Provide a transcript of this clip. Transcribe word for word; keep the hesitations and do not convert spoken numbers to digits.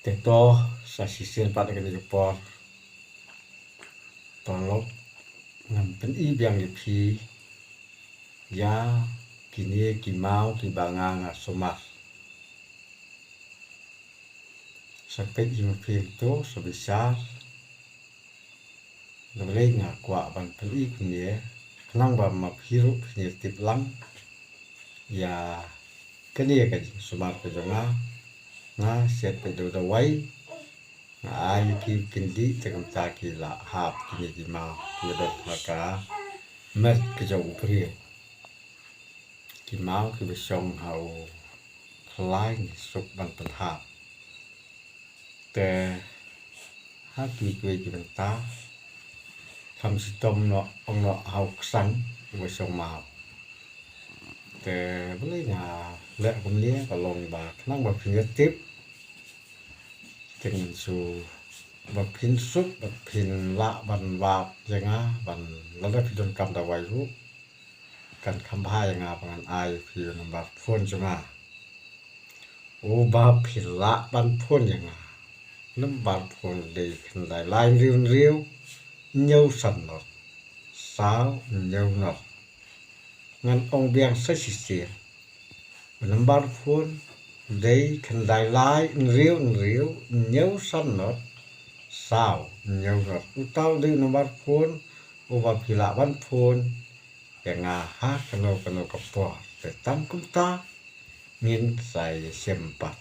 Te to, sa shisien pat kane ka por, to lok ngan pyni biang ïa phi ïa kine ki maw kiba nga nga sumar. Sa peit ïa phi to, sa bishar. Namar nga kwah ban pyni kine, khnang ba ma phi ruh phin ïa tip lang ïa kane ka jingsumar ka jong nga. Nga shet peit da u dawai, nga ai ki kyndit, te kumta ki la hap kine ki maw kiba don ha ka met ka jong u briew. Ki maw kiba shong ha u khlaiñ suk ban pynhap. Te ha kiwei kiwei ki bynta kham shitom noh, ong noh ha u ksang uba shong maw. Te balei nga leh kumne, ka long ba khnang ba phin ïa tip, te ngin shu, ba phin suk, ba phin lah ban wad ïa nga, ban, lada phi donkam dawai ruh, kan kham bha ïa nga ba ngan ai phi u nambar phone jong nga. Uba phi lah ban phone ïa nga, nambar phone dei khyndai lai hynriew hynriew hynñiew san not saw hynñiew not. Ngan ong biang sa shisien. Nambar phone dei khyndai lai hynriew hynriew hynñiew san not saw hynñiew not. Uta u dei u nambar phone uba phi lah ban phone ïa nga ha kano kano ka por. Te tang kumta ngin sa ïashem pat.